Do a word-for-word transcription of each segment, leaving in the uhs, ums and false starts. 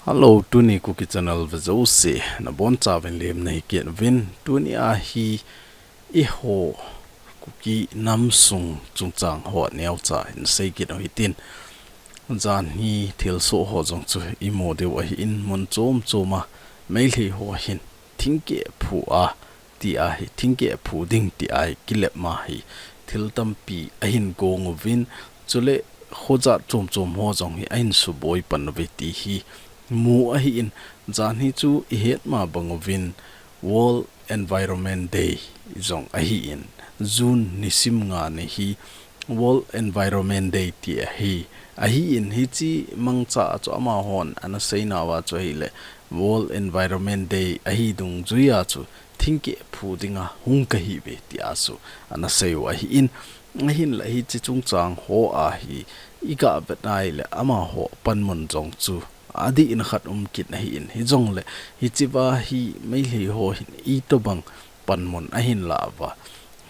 Hello, tuni Kuki Channel vejouse nabonchauvin lemna hi kit uvin. Tuni a hi eiho Kuki namsung chungchang ho neocha hin sei kit u hitin. Janhi thilsoh ho jong chu imu diu ahin, mun chom chom a Meitei ho hin thingkeh phu a ti ahi, thingkeh phu ding ti ahi, kilep ma hi thil tampi ahin gong uvin, chule kho jat chom chom ho jong hi ahin suboi pan uve ti hi mu ahin, janhi chu ihet ma bang uvin World Environment Day jong ahin, June nisim nga ni hi World Environment Day ti ahi. Ahin hiche mangcha a chu amahon ana seinauva chu ahile World Environment Day ahi dungjui a chu thingkeh phu dinga hung kahiuve tia chu ana seiu ahin, ahinla hiche chungchang ho a hi iga vet ahile amaho panmun jong chu adihna khat um kit ahin, hijongle hichea hi Meitei ho hin itobang panmun ahin lauva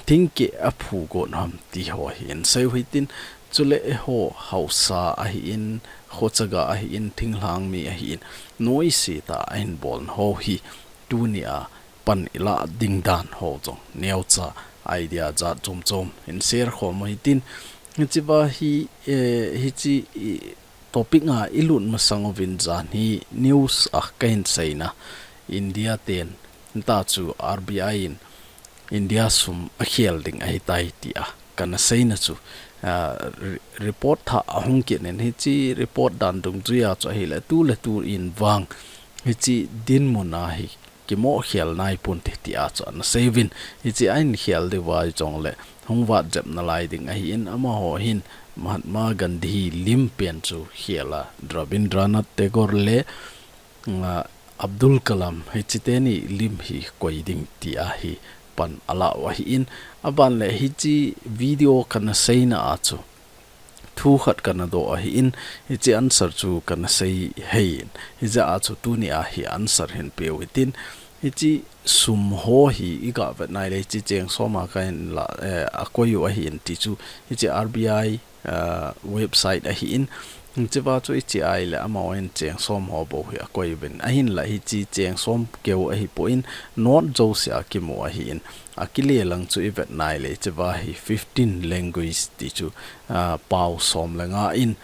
thingkeh aphu got ham ti ho hi hin seiu hitin, chule eiho haosa ahin, khochaga ahin, thinglhang mi ahin, noise tah a ahin bolna ho hi tuni a pan ilah ding dan ho jong neocha idea jat chom chom hin share khom u hitin, hichea hi, eh, hiche i, topic a ilut masang uvin janhi news a kahin seina, India ten ta chu R B I in India sum akhel ding ahitai tia kana seina chu, ah, re-, report thah ahung kit in, hiche report dan dungjui a chu ahile tuletu in vang hiche dinmun a hi kimoh khel naipon te tia chu ana seiyuvin, hiche ahin khel diu ahi jongle hung vat jep nalai ding ahin, amaho hin Mahatma Gandhi lim pen chu khel a, Rabindranath Tagore le, ah, Abdul Kalam hiche teni lim hi koi ding tia hi pan alau ahin, aban le hiche video kana seina a chu thu khat kana doh ahin, hiche answer chu kana sei hei in, hijeh a chu tuni a hi answer hin peu hitin, hiche sum ho hi iga vet ahile hiche cheng som a kahin la, eh, akoi u ahin ti chu, hiche R B I, eh, website ahin, hichea chu iche ahile amahon cheng som ho bou hi akoi uvin, ahinla hiche cheng som keu ahipon note jouse a kimu ahin, akile lang chu ivet ahile hichea hi fifteen language ti chu, ah, pao som le nga in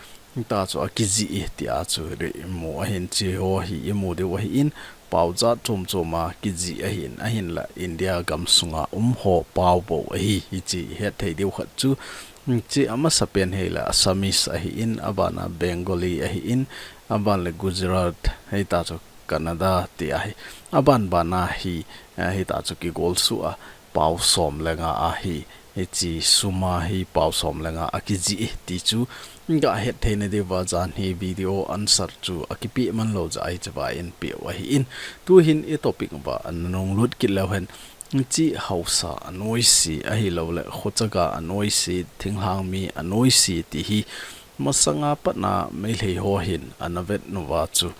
ta chu akijih e tia chu imu ahin, hiche ho hi imu diu ahin, pao jat chom chom a kijih ahin, ahinla India gamsunga um ho pao bou ahi, hiche ihet thei diu khat chu, hiche amasapen hi le Assamese ahin, abana Bengali ahin, aban le Gujarat, hita chu Kannada ti ahi, aban bana hi, eh, hita chu kigolsuh a, pao som le nga ahi, hiche sum a hi pao som le nga akijih e ti chu, gahet theina diuva janhi video answer chu akipeh man lou jeh a hichea hin peu ahin, tuhin i topic uva ana nunglut kit leu hen, hiche haosa anoise ahilouleh khochaga anoise, thinglhang mi anoise ti hi masanga patna Meitei ho hin ana vet nauva chu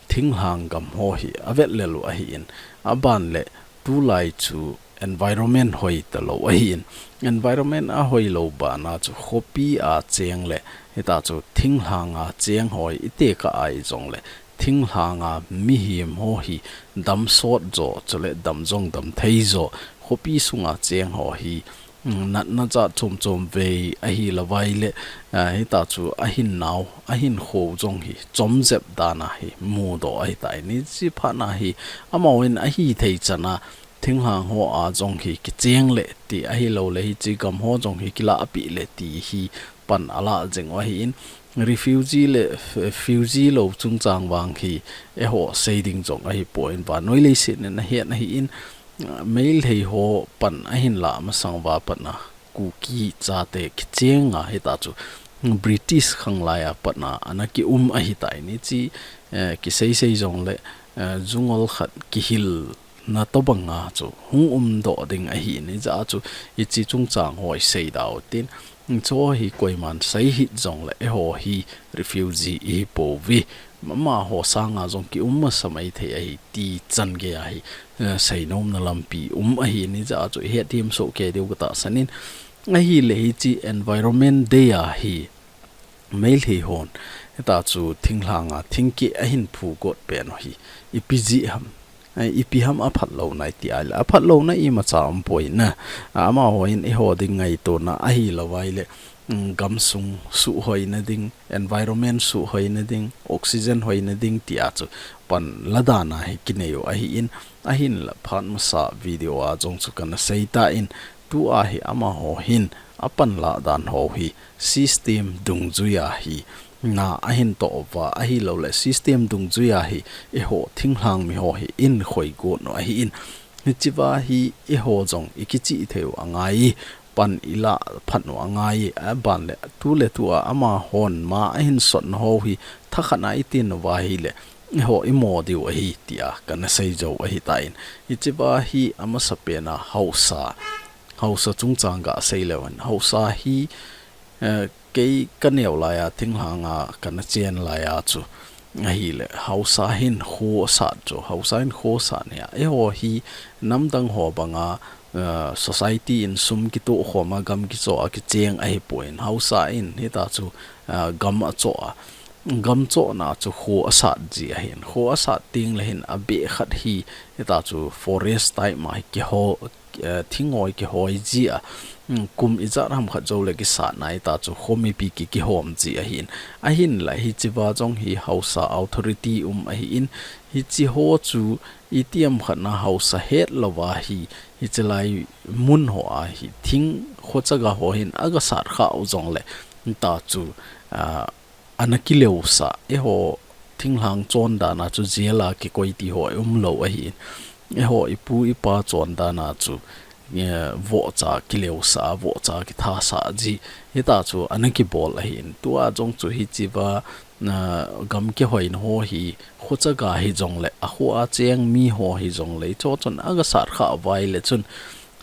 thinglhang gam ho hi avet lel u ahin, aban le tulai chu environment hoi talou ahin, environment ahoi lou bana chu khopi a cheng le hita chu thinglhang a cheng ho hi itekah ahi jongle thinglhang a mihem ho hi dam sot jo, chule dam jong dam thei jo, khopi sunga cheng ho hi, mm, natna jat chom chom vei ahi louva ahile, ah, hita chu ahin nau, ahin kho jong hi chom jep dan a hi mudoh ahitai. Hiche phat na hi amahon ahithei chan a thinglhang ho a jong hi kicheng le ti ahilouleh hiche gam ho jong hi kilahpeh le ti hi pan alah jing u ahin, refugee le f-, fugee lou chungchang vang hi eiho sei ding jong ahipon, vannoi leiset in ahet ahin, ah, Meitei ho pan ahin lah masang uva patna Kuki chate kicheng a hita chu British khang lai a patna ana kium ahitai. Hiche, eh, kisei sei jongle, eh, jungol khat kihil na tobang a chu hung umdoh ding ahin, hijeh a chu hiche chungchang ho isei dau tin, hiche ho hi koiman sei hih jongle eiho hi refugee ihi pouve, amaho sanga jong kium masa maithei ahi ti chan gei a hi, eh, seinomna lampi um ahin, hijeh a chu ihet him soh kei diu katahsan in, ahile hiche Environment Day a hi Meitei hon hita chu thinglhanga thingkeh ahin phu got pen u hi ipi jeh ham, eh, ipi ham aphat louna iti ahile, aphat louna imacha umpoi na. Amaho hin eiho ding ngaitona ahilou ahile, mm, gamsung suhoina ding, environment suhoina ding, oxygen hoina ding tia chu pan la dan a hi kinei u ahin, ahinla phat masa video a jong chu kana sei tan, tua hi amaho hin apan la dan ho hi system dungjuia hi na ahin toh uva, ahilouleh system dungjuia hi eiho thinglhang mi ho hi eihin khoi got u ahin, hichea hi eiho jong ikichih thei u angai, pan ila phat u angai, aban le tuletua amahon ma ahin sotna ho hi thakhat a itin uva ahile eiho imo diu ahi tia kana sei jou ahitan. Hichea hi amasapen a haosa, haosa chungchang gasei leu hen, haosa hi, eh, kei kaneo laiya thinglhanga kana chen laiya chu ahile, haosa hin kho asat chu, haosa hin kho asat nia, eiho hi namdang ho banga, eh, society in sum kitoh khoma gam kichoh a kicheng ahipon, haosa in hita chu, eh, gam achoh a, gam chohna chu kho asat ji ahin, kho asat tengle hin abeh khat hi hita chu forest type ma hi kiho, eh, thingoi kihoi ji a, mm, kum ijat ham khat joule kisatna hita chu khomipi ki, kihom ji ahin. Ahinla hichea jong hi haosa authority um ahin, hiche ho chu itiham khat na haosa hetlouva hi, hiche lai mun ho a hi thing khochaga ho hin agasat khah u jongle, hita chu, ah, ana kileusah, eiho thinglhang chondan a chu jail a kikoi ti ho umlou ahin, eiho ipu ipa chondan a chu, eh, vohcha kileusah, vohcha kithasah ji, hita chu ana kibol ahin. Tua jong chu hichea, ah, gam kihoina ho hi khochaga hijongle, akho a cheng mi ho hijongle, hicho chun agasat khah uva ahile chun,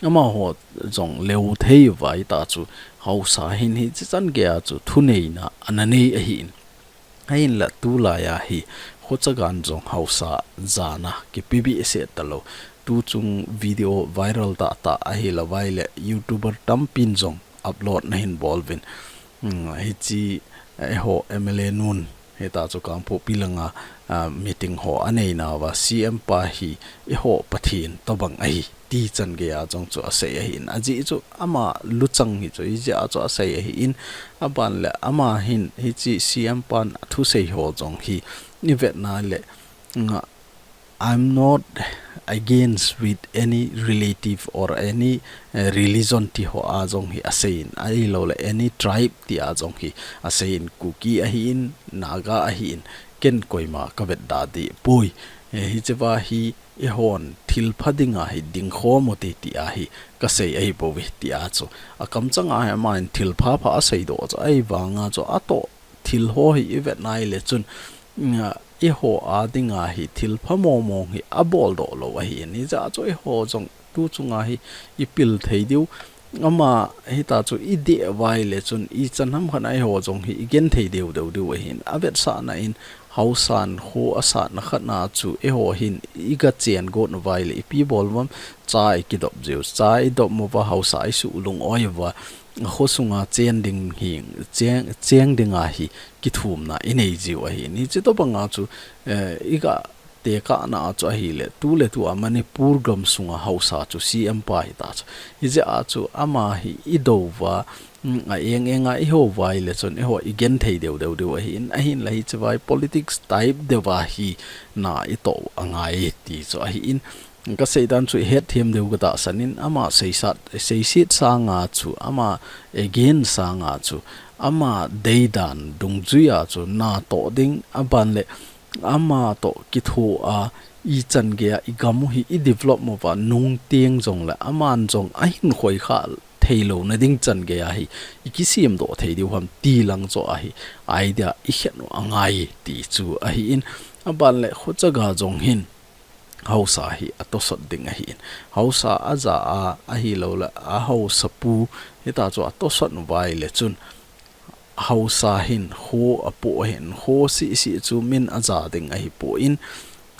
amaho jong leu thei uva ahita chu, haosa hin hiche chan geiya chu thuneina ana nei ahin. Ahinla tulaiya hi khochagan jong haosa jana kipe behseh talou. Tuchung video viral tahtah ahilou ahile, YouTuber tampin jong upload ana hin bol uvin. Hmm, hiche, eh, eiho M L A nun hita chu Kangpokpi langa, ah, meeting ho aneinauva C M pa hi eiho Pathen tobang ahi ti chan geiya jong chu asei ahin. Ajeh chu ama luchang hi chu hijeh a chu asei ahin, aban le ama hin hiche C M pan athusei ho jong hi ivet nale, nga, "I'm not against with any relative or any, eh, religion," ti ho a jong hi aseiyin, ahilouleh any tribe ti a jong hi aseiyin, Kuki ahin, Naga ahin, ken koima kavet da deh poi. Eh, hichea hi eihon thilpha dinga hi dingkhom ute ti a hi kasei ahipouve ti a chu, akamchanga hi aman thilpha pha aseidoh chu, ahivanga chu atoh thil ho hi ivet nale chun, mm, eiho a dinga hi thilpha mong mong hi aboldoh lou ahin, hijeh a chu eiho jong tuchunga hi ipil thei diu, ama hita chu ideh uva ahile chun ichan ham khat a eiho jong hi igen thei deu deu diu ahin. Avetsahna in haosan kho asatna khat na chu eiho hin iga chen got uva ahile ipi bol uvam, cha ikidop jiu, cha idop uva haosa isuh lung-oi uva, kho sunga chen ding hi, cheng, cheng dinga hi kithumna inei jiu ahin. Hiche tobanga chu, eh, iga tekahna a chu ahile, tuletua Manipur gam sunga haosa chu C M pa hita chu. Hijeh a chu ama hi idou uva, mm, a eng enga ihou uva ahile chun eiho igen thei deu deu diu ahin, ahinla hichea hi politics type deuva hi na itoh u angai ti chu ahin. Kasei dan chu ihet them diu katahsan in, ama seisat, seiset sanga chu, ama against sanga chu, ama deidan dungjuia chu natoh ding, aban le ama toh kitho a, ichan geiya igam u hi idevelop uva nungteng jongle aman jong ahin khoikhah theilouna ding chan geiya hi ikisem doh thei diu ham ti lang chu ahi, idea ikhen u angai ti chu ahin, aban le khochaga jong hin haosa hi atosot ding ahin. Haosa aja a, ahilouleh ahaosapu hita chu atosot uva ahile chun, haosa hin kho apoh ahin, kho sisi chu min aja ding ahipon,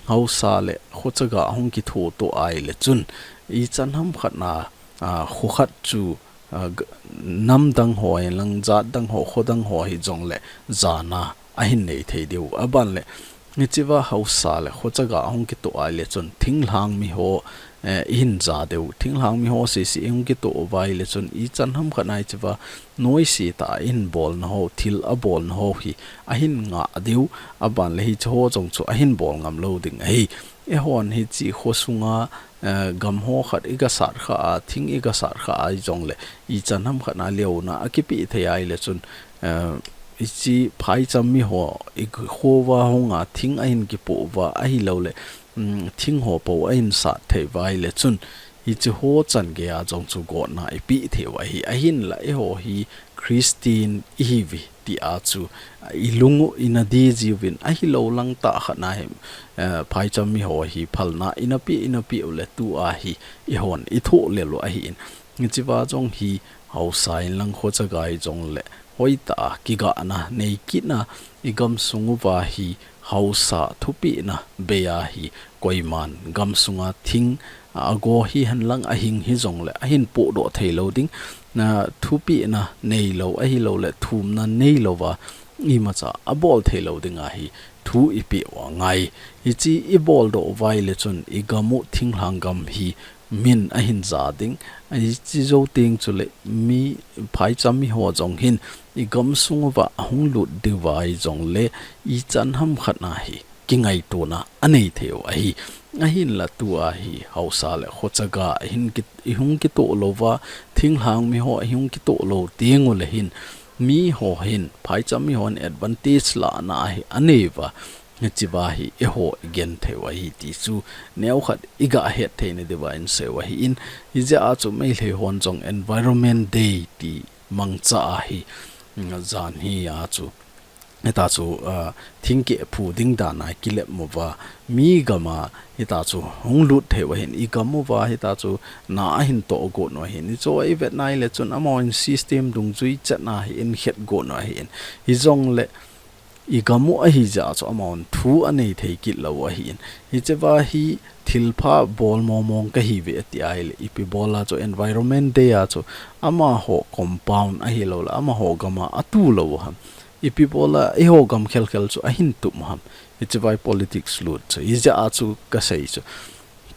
haosa le khochaga ahung kithoto ahile chun, ichan ham khat na, a, kho khat chu ah, g-, nam dang ho, lang jat dang ho, kho dang ho hijongle jana ahin nei thei diu. Aban le, hichea haosa le khochaga ahung kitoh ahile chun thinglhang mi ho, eh, ihin ja diu. Thinglhang mi ho sese ihung kitoh uva ahile chun ichan hamkhat a hichea noise tah a ihin bolna ho, thil abolna ho hi ahin ngah diu. Aban le hiche ho jong chu ahin bol ngam lou ding ahi. Eihon hiche khosunga, eh, gam ho khat iga sat kha a, thing iga sat kha a hijongle, ichan hamkhat a leona akipeh thei ahile chun, eh, hiche phaicham mi ho, ikho uva hunga thing ahin kipoh uva ahilou le, um, thing ho po ahin sat thei uva ahile chun, hiche ho chan geiya jong chu gotna ipeh thei u ahi. Ahinla eiho hi Christian ihiuve tia chu, ah, ilung u ina dei jiuvin ahilou lang tah khat na hi, eh, phaicham mi ho hi phalna ina pe, ina pe u le tua hi eihon ithoh lel u ahin. Hichea jong hi haosa in lang khochaga hijongle hoitah a kigahna nei kitna igamsung uva hi haosa thupehna beiya hi koiman gamsunga thing ago hihen lang ahing hijongle ahin pohdoh thei lou ding, na thupehna neilou ahilou le thumna neilouva imacha abol thei lou dinga hi thu ipeh u angai. Hiche ibol doh uva ahile chun igam u thinglhang gam hi min ahin ja ding. Hiche jou teng chule mi phaicham mi ho jong hin igamsung uva ahung lut diu ahijongle ichan hamkhat na hi kingaitona anei thei u ahi. Ahinla tua hi haosa le khochaga ihin ki-, ihung kitoh lou uva, thinglhang mi ho ihung kitoh lou teng u le hin, mi ho hin, phaicham mi hon advantage lahna hi anei uva, hichea hi eiho igenthei u ahi ti chu neokhat iga het theina diuva insei u ahin, hijeh a chu Meitei hon jong Environment Day ti mangcha ahi, mm, jan hia chu. Hitia chu, ah, thingkeh phu ding dan a kilep uva, mi gam a hitia chu hung lut thei u ahin, igam uva hitia chu na ahin toh got u ahin. Hichu ivet na ahile chun amahon system dungjui chetna hi ahin het got u ahin. Hijongle igam u ahijeh a chu amahon thu anei thei kit lou u ahin. Hichea hi thilpha bol mong mong kahiuve ati ahile, ipi bol a chu Environment Day a chu amaho compound ahilou le amaho gam a atu lou u ham. Ipi bol a eiho gam khelkhel chu ahin tup u ham. Hichea hi politics lut chu. Hijeh a chu kasei chu.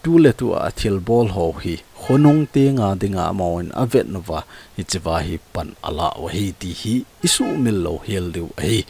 Tuletua thilbol ho hi khonung tenga dinga amahon avet uva, hichea hi pan ala u ahi ti hi isuhmil lou hel diu ahi.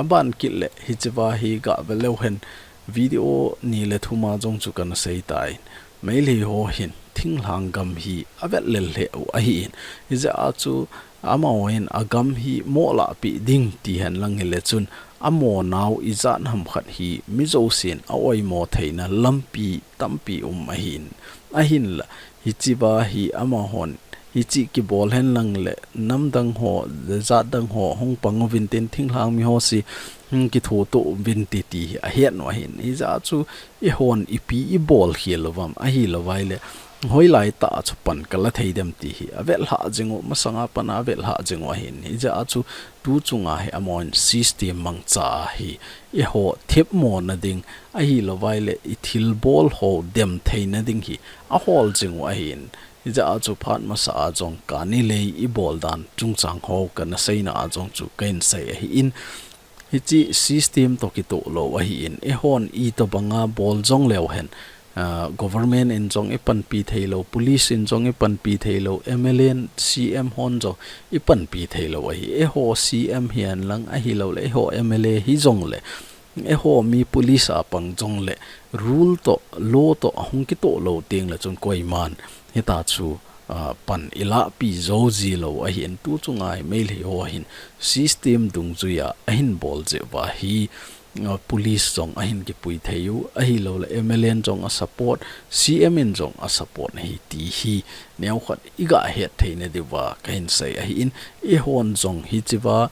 Aban kit le hichea hi gah ve leu hen, video ni le thum a jong chu kana sei tan, Meitei ho hin thinglhang gam hi avet lel lheh u ahin. Hijeh a chu amahon agam hi moh lahpeh ding ti henlang hile chun, amo nau ijat hamkhat hi mi jousen a oimo theina lampi tampi um ahin. Ahinla, hichea hi amahon, hiche kibol henlang le, nam dang ho, jat dang ho, hung pang uvin tin thinglhang mi ho se, hung kithoto uvin ti ti hi ahet u ahin. Hijeh a chu, eihon ipi ibol khel uvam, ahilou vai le, hoilai tah a chu pan kala thei dem ti hi, avet lhah jing u, masanga pan a avet lhah jing u ahin. Hijeh a chu, tu chunga hi amahon system mangcha a hi, eiho thepmo na ding, ahilou vai le, i thilbol ho dem theina ding hi, ahol jing u ahin. Hijeh a chu phat masa a jong kani lei ibol dan chungchang ho kana seina a jong chu kahin sei ahin. Hiche system toh kitoh lou ahin. Eihon itobanga bol jong leu hen, ah, government in jong ipanpi thei lou, police in jong ipanpi thei lou, M L A in, C M hon jong ipanpi thei lou ahi. Eiho C M hihen lang ahilou le, eiho M L A hijongle, eiho mi police a pang jongle, rule toh, law toh ahung kitoh lou teng le chun koiman hitia chu, ah, pan ilahpeh jou ji lou ahin. Tu chunga hi Meitei ho hin system dungjui a ahin bol jeh uva hi, ah, police jong ahin kipui thei u, ahilou le M L A in jong a support, C M in jong a support ahi ti hi neokhat igah het theina diuva kahin sei ahin. Eihon jong hichea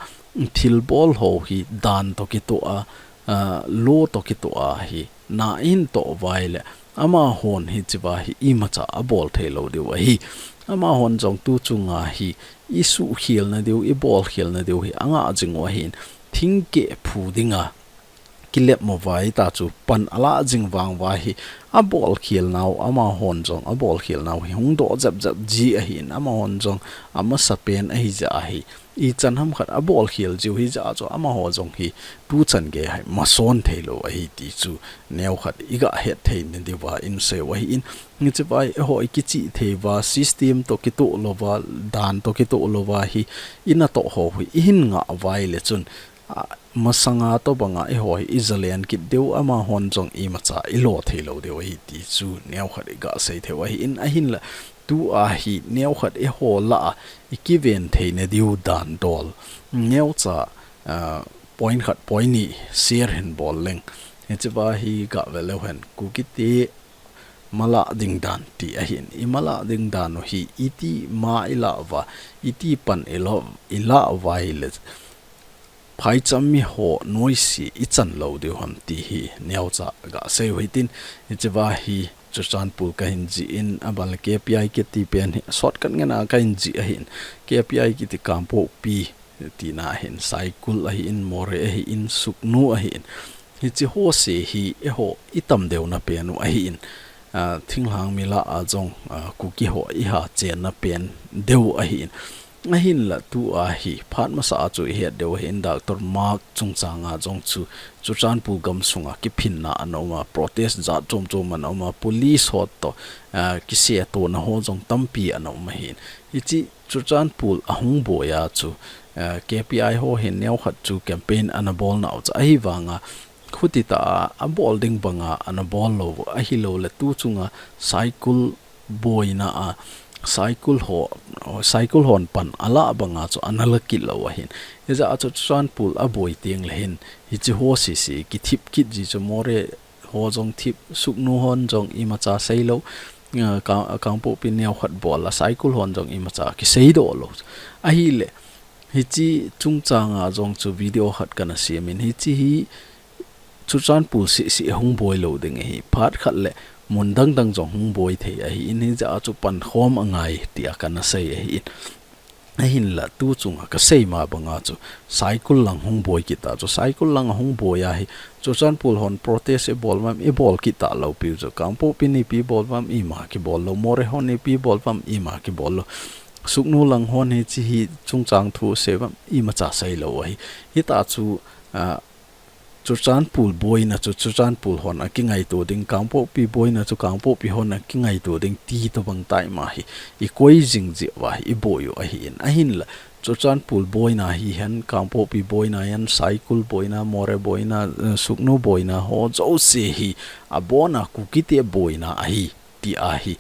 thilbol ho hi dan toh kitoh a, ah, law toh kitoh a hi na ihin toh uva ahile, amahon hichea hi imacha abol thei lou diu ahi. Amahon jong tu chunga hi isuhkhel na diu, ibol khel na diu hi angah jing u ahin. Thingkeh phu dinga lep mo vai ta chu pan ala jing vang vai hi, abol khel nau, amahon jong abol khel nau hi hung doh jep jep ji ahin, amahon jong amasa pen ahi ja ahi. Ichan ham khat abol khel jiu hi ja chu amaho jong hi tuchan gei hai mason thei lou ahi ti chu neo khat iga het thei na diuva in sei u ahin, hiche vai eiho ikichih thei uva, system to kitoh louva, dan to kitoh louva hi ina toh ho hi ihin ngah vai le chun, a, masanga to banga eiho hi ijalen kit diu, amahon jong imacha ilo thei lou diu ahi ti chu neo khat iga sei thei u ahin, ahinla tua hi neo khat eiho lah a ikiven thei na diu dan dol neocha, a, point khat point ni share hin bol leng. Hiche va hi ga ve leu hen, Kuki te malah ding dan ti ahin, imalah ding dan u hi iti ma ilah uva, iti pan ilo, ilah uva ile phaicham mi ho noise ichan lou diu ham ti hi neocha ga sei u hitin, hiche va hi Churachandpur kahin jih in, aban le K P I kiti pen hi shortcut ngen a kahin jih ahin, K P I kiti Kangpokpi tina ahin, Saikul ahin, Moreh ahin, Sugnu ahin. Hiche ho se hi eiho itam deu na pen u ahin, a, thinglhang mi lah a jong, a, Kuki ho iha chen na pen deu ahin. Ahinla tua hi phat masa a chu ihet diu ahin, Doctor Mark chungchang a jong chu Churachandpur gamsunga kiphinna ana um a, protest jat chom chom ana um a, police ho to, a, kiseto na ho jong tampi ana um ahin. Hiche Churachandpur ahung boi a chu, a, K P I ho hin neo khat chu campaign ana bol nau cha ahi vanga, khuti ta a, abol ding banga ana bol lou, ahilou le tu chunga Saikul boina a, Saikul ho, Saikul hon pan alah banga chu ana la kit lou ahin. Hijeh a chu Churachandpur aboi teng le hin, hiche ho sese kithip kit ji chu Moreh ho jong thip, Sugnu hon jong imacha sei lou, a, Ka-, Kangpokpi neo khat bol a, Saikul hon jong imacha kisei doh lou. Ahile, hiche chungchang a jong chu video khat kana sem in, hiche hi Churachandpur sese hung boi lou ding ahi, phat khat le mun dang dang jong hung boi thei ahin, hijeh a chu pankhom angai tia kana sei ahin. Ahinla tu chunga kasei ma banga chu Saikul lang hung boi kit a chu, Saikul lang ahung boi a hi Churachandpur hon protest ibol vam, ibol kit ta lou piu chu, Kangpokpi nipi bol vam, ima kibol lou, Moreh hon nipi bol vam, ima kibol lou, Sugnu lang hon hiche hi chungchang thu sei vam, imacha sei lou ahi. Hita chu, a, Churachandpur boina chu Churachandpur hon akingaito ding, Kangpokpi boina chu Kangpokpi hon akingaito ding ti tobang tai ma hi, ikoi jing jeh uva hi iboi u ahin. Ahinla Churachandpur boina hihen, Kangpokpi boina hihen, Saikul boina, Moreh boina, eh, Sugnu boina ho jouse hi abona Kuki te boina ahi ti ahi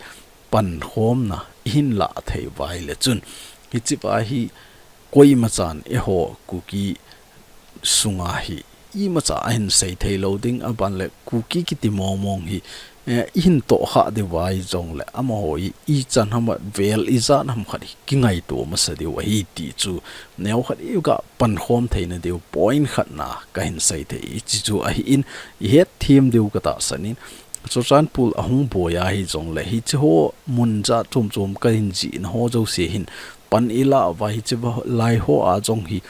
pankhomna ihin lah thei uva ile chun, hiche va hi koimachan eiho Kuki sunga hi imacha ahin sei thei lou ding, aban le Kuki kiti mong mong hi, eh, ihin tohkhah diu va jong le amaho hi ichan ham a vel ijat ham khat hi kingaito masa diu ahi ti chu neo khat iga pankhom thei na diu point khat na kahin sei thei, hiche chu ahin, ihet them diu katahsan in, Churachandpur ahung boi a hijong le, hiche ho mun jat chom chom kahin jih na ho jouse hin pan ilah uva, hiche va lai ho a jong hi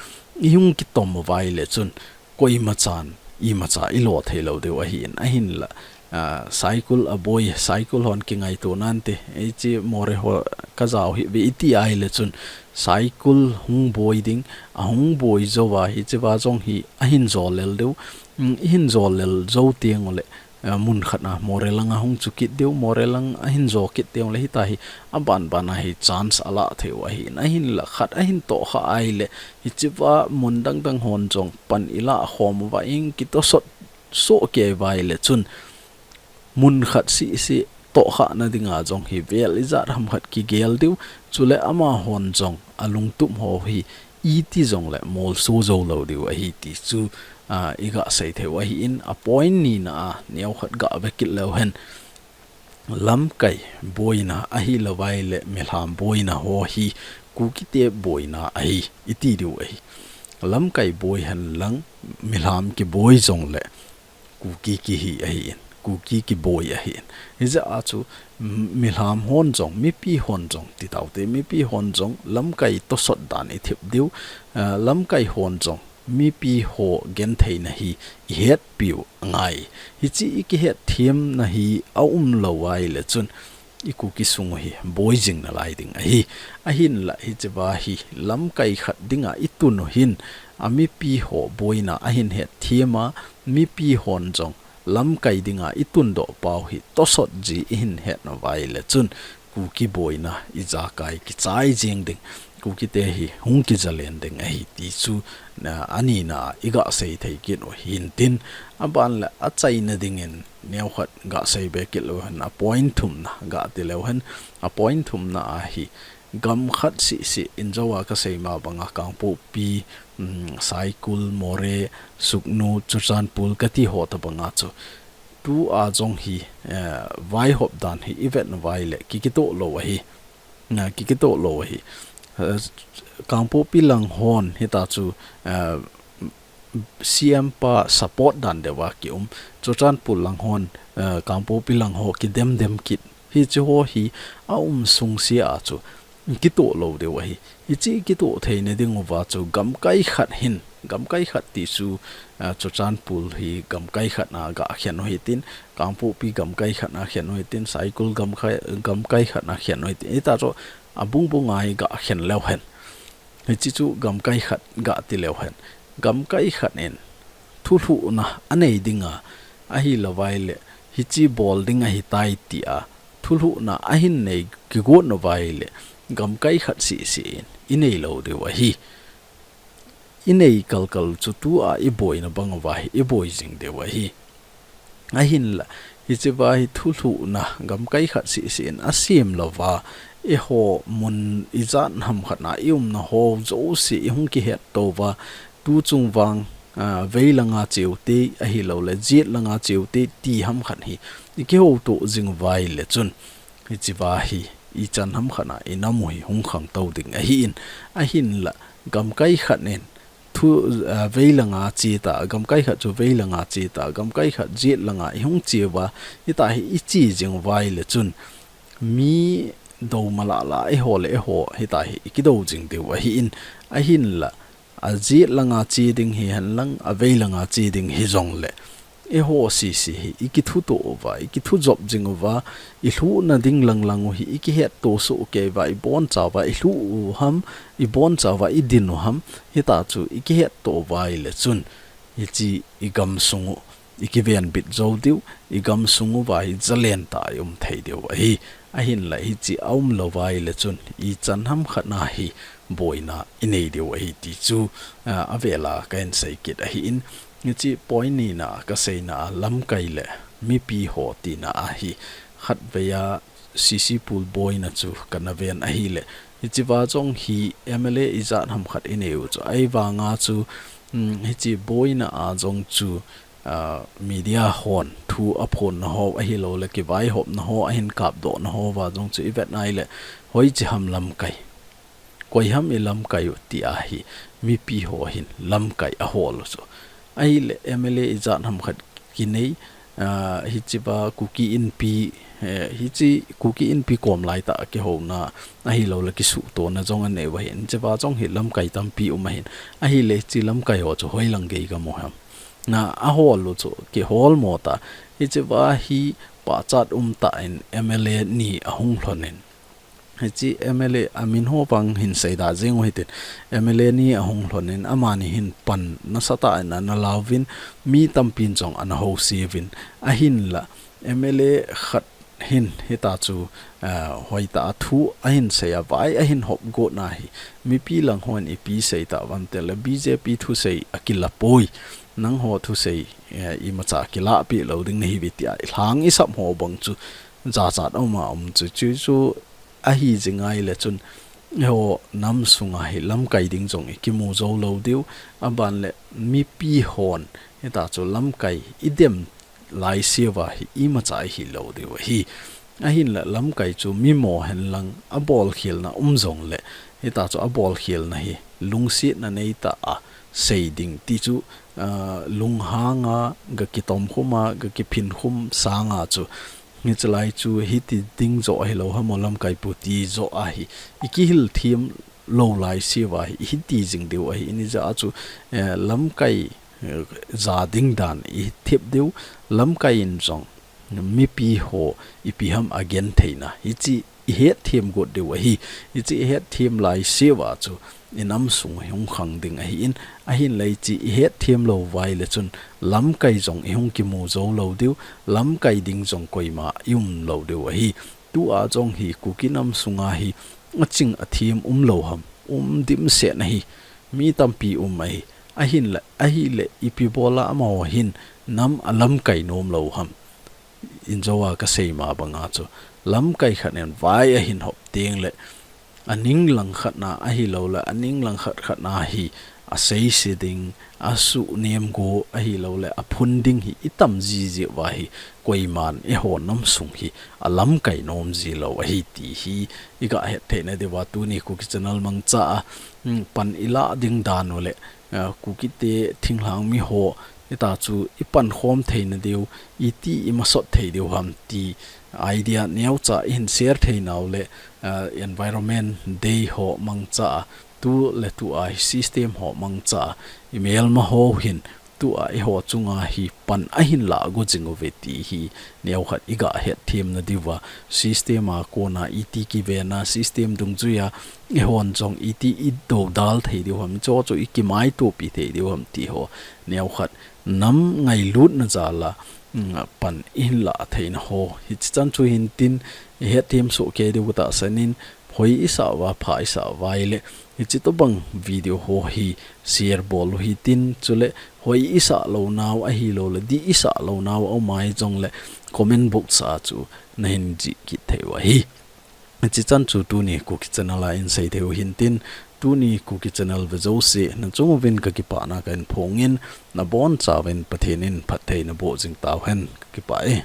ihung kitom uva ile chun koimachan imacha ilo thei lou diu ahin, ahinla, a, Saikul aboi, Saikul hon kingaito nante, hiche Moreh ho kajao hih ve iti a ile chun Saikul hung boi ding, ahung boi jou va hiche va jong hi ahin jo lel diu, um, ihin jo lel jou teng ule, eh, mun khat a Moreh lang ahung chu kit diu, Moreh lang ahin jo kit teng ule hita hi aban ban a hi chance alah thei u ahin, ahinla khat ahin tohkhah a ile, hiche va mun dang dang hon jong pan ilah khom uva, ihin kitosot soh kei uva ile chun mun khat sese tohkhah na dinga jong hi vel ijat ham khat kigel diu, chule amahon jong alungtup ho hi iti jong le molso jou lou diu ahi ti chu, a, iga sei thei u ahin, a point ni na a neo khat ga ve kit leu hen, lamkai boina ahilou va ile milham boina ho hi Kuki te boina ahi iti diu ahi. Lamkai boi hen lang, milham kiboi jong le Kuki kihi ahin, Kuki kiboi ahin. Hijeh a chu, m-, milham hon jong, mipi hon jong, ti taute, mipi hon jong lamkai tosot dan ithip diu, a, lamkai hon jong mipi ho gentheina hi i hetpiu angai. Hichi i kihetthiamna hi a um lou ahile chun i Kuki sung u hi boi jing nalai ding ahi. Ahinla hichiva hi lamkai khat dinga i tun u hin a mipi ho boina ahin hetthiam a, mipi hon jong lamkai dinga i tundoh pau hi tosot ji i hin het nauva ahile chun Kuki boina ijakai kichai jing ding, Kukite hi hung kijalen ding ahi ti chu, na, anina i gasei thei kit u hintin, aban le achaina dingin neokhat gasei be kit leu hen, a point thumna gati leu hen, a point thumna a hi gam khat sisi in, jou a kasei ma banga Kangpokpi, um, Saikul, Moreh, Sugnu, Churachandpur kati ho tobanga chu tua jong hi, eh, vaihop dan hi i vet nauva ahile kikitoh lou ahi. Na, kikitoh lou ahi. Eh, Kangpokpi lang hon hita chu, eh, C M pa support dan deuva kium. Churachandpur lang hon, eh, Kangpokpi lang ho kidemdem kit. Hichi ho hi a um sung sia a chu kitoh lou diu ahi. Hichi kitoh theina diuva chu gamkai khat hin, gamkai khat ti chu, ah, Churachandpur hi gamkai khat na gakhen u hitin, Kangpokpi gamkai khat na khen u hitin, Saikul gamkai, gamkai khat na khen u hitin. Hita chu abungbung a hi gakhen leu hen. Hichi chu gamkai khat gati leu hen. Gamkai khat in thulhuhna anei dinga, ahilouva ahile hichi bol ding ahitai tia thulhuhna ahin nei kigot nauva ahile gamkai khat sisi in i nei lou diu ahi. I nei kalkal chu tua i boina bang uva hi i boi jing diu ahi. Ahinla hichiva hi thulhuhna gamkai khat sisi in asem louva, eiho mun ijat ham khat na i umna ho jouse i hung kihetto uva, tu chung vang, ah, vei langa cheu te ahilouleh jet langa cheu te ti ham khat hi i kihouto jing uva ahile chun hichiva hi ichan ham khat na i nam u hi hung khangtou ding ahin, ahinla gamkai khat in thu, ah, vei langa che ta, gamkai khat chu vei langa che ta, gamkai khat jet langa i hung che uva, hita hi i che jing uva ahile chun mi do malala eiho le eiho hita hi i kido jing diu ahin, ahinla a jet langa che ding hihen lang, a vei langa che ding hijongle eiho sisi hi i kithuto uva, i kithujop jing uva, i lhuhna ding lang lang u hi i kihetto soh kei uva, i boncha uva i lhu u ham, i boncha uva i din u ham, hita chu i kihetto uva ahile chun hichi i gamsung u i kivenbit jou diu, i gamsung uva hi zalen tah a i um thei diu ahi. Ahinla hichi a um louva ahile chun ichan ham khat na hi boina i nei diu ahi ti chu, ah, avela kahin sei kit ahin, hichi point nina kaseina a lamkai le mipi ho tina a hi khatvei a sisi pul boina chu kana ven ahile, hichiva jong hi M L A ijat ham khat i nei u chu ahivanga chu, um, hichi boina a jong chu, ah, media hon thu aphonna ho ahilouleh kivaihopna ho ahin kapdohna ho uva jong chu i vet ahile, hoichi ham lamkai, koi ham i lamkai u tia hi mipi ho hin lamkai ahol u chu. Ahile M L A ijat ham khat kinei, ah, hichiva Kuki Inpi, eh, hichi Kuki Inpi kom laitah a kihouna ahilouleh kisuhtona jong anei uva hin, hichiva jong hi lamkai tampi um ahin, ahile hichi lamkai ho chu hoilang gei kamu ham? Na, ahol u chu kihol mo ta. Hichiva hi pachat um tah in M L A ni ahung lhon in, hichi M L A amin ho vang hin seida jing u hitin, M L A ni ahung lhon in amani hin pan nasatah in ana lauvin, mi tampin jong ana houseuvin, ahinla M L A khat hin hita chu, ah, hoitah a thu ahin sei a, vai ahin hopgot na hi mipi lang hon ipi sei tauvem tile B J P thusei akila poi, nangho thusei, eh, imacha kilahpeh lou ding nahiuve tia i lhang i sap ho bang chu jachat a um a um chu, chu chu ahi jing ahile chun eiho nam sunga hi lamkai ding jong i kimu jou lou diu, aban le mipi hon hita chu lamkai i dem laiseuva hi imacha i hilou diu ahi. Ahinla lamkai chu mi mo hen lang abolkhelna um jongle, hita chu abolkhelna hi lungsetna neitah a sei ding ti chu, ah, lunghang a ga kitomkhum a, ga kiphinkhum sanga chu, hichelai chu hiti ding joh ahilou ham o lamkai pu ti joh a hi i kihilthem lou laiseuva hi, hiti jing diu ahi. Ijeh a chu, eh, lamkai, eh, ja ding dan ihet thep diu, lamkai in jong mipi ho ipi ham agenthei na, hiche ihet them got diu ahi. Hiche ihet them laiseuva chu inam sung hi hung khang ding ahin, ahinla hiche ihet them lou uva ahile chun lamkai jong ihung kimu jou lou diu, lamkai ding jong koima ium lou diu ahi. Tua jong hi Kuki nam sunga hi aching athem um lou ham, um dimset ahi. Mi tampi um ahi. Ahinla, ahile ipi bola amaho hin nam alamkai nom lou ham. Injo a kasei ma banga chu, lamkai khat in vai ahin hop teng le, aning langkhat na ahilouleh, aning langkhat khat na hi aseise ding, asunem go ahilouleh, aphun ding hi itam jiji uva hi, koiman eiho nam sung hi alamkai nom ji lou ahi ti hi iga het theina diuva tuni Kuki Channel mangcha a, mm, pan ilah ding dan u le, ah, Kuki te thinglhang mi ho, hita chu ipankhom theina diu, iti imasot thei diu ham ti idea neocha ihin share theinau le, ah, Environment Day ho mangcha a, tu le tu a hi system ho mangcha a, imelma ho hin tua eiho chunga hi pan ahin lah go jing uve ti hi neokhat iga het themna diuva, system a kona iti kivena, system dungjuia eihon jong iti idodal thei diu ham, chuchu ikimaitopi thei diu ham ti ho, neokhat nam ngailutna jal a, mm, pan ihin lah theina ho. Hichi chan chu hintin, ihet them soh kei diu katahsan in, hoi isah uva, pha isah uva ahile, hichi tobang video ho hi share bol u hitin, chule hoi isah lounau ahilouleh, dih isah lounau aum a hijongle, comment box a chu nahin jih kit thei u ahi. Hichi chan chu tuni Kuki Channel a ihin sei thei u hintin, tuni Kuki Channel ve jouse, nachung uvin kakipana kahin phongin, nabonchauvin Pathen in phatthei naboh jing tauhen, kakipah e.